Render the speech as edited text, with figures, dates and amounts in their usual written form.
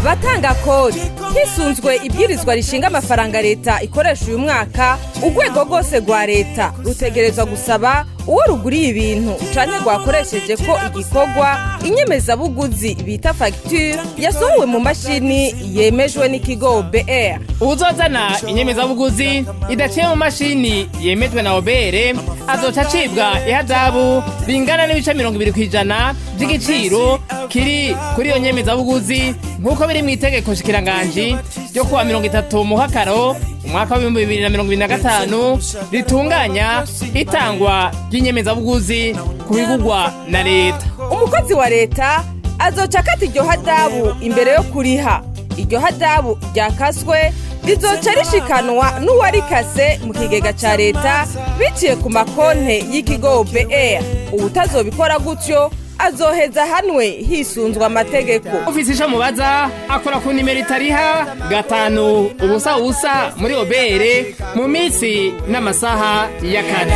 Batanga kori, hisunzwe ibwirizwa rishinga amafaranga leta ikoresha uyu mwaka, urwego rwose rwa leta rutegerezwa gusaba uwo ruguriye ibintu canke rwakoresheje ko igikorwa inyemezabuguzi bita fagitire yasohowe mu mashini yemejwe n'ikigo OBR. Uwuzozana inyemezabuguzi idaciye mu mashini yemejwe na OBR azoca acibwa ihazabu ringana n'ibice 20% vy'igiciro kiri kuri iyo nyemezabuguzi, nk'uko biri mu itegeko nshikiranganji ryo kuwa 30 Muhakaro umwaka wa 2025 ritunganya itangwa ry'inyemezabuguzi ku bigurwa na leta. Umukozi wa leta azoca akata iryo hadabu imbere yo kuriha. Iryo hadabu ryakaswe rizoca rishikanwa n'uwarikase mu kigega ca leta biciye ku makonte y'ikigo OBR. Uwutazobikora gutyo azoheza hanwe hisunzwe amategeko. Ufise ico mubaza akora ku nimero itariha 500 0 muri OBR mu minsi n'amasaha y'akazi.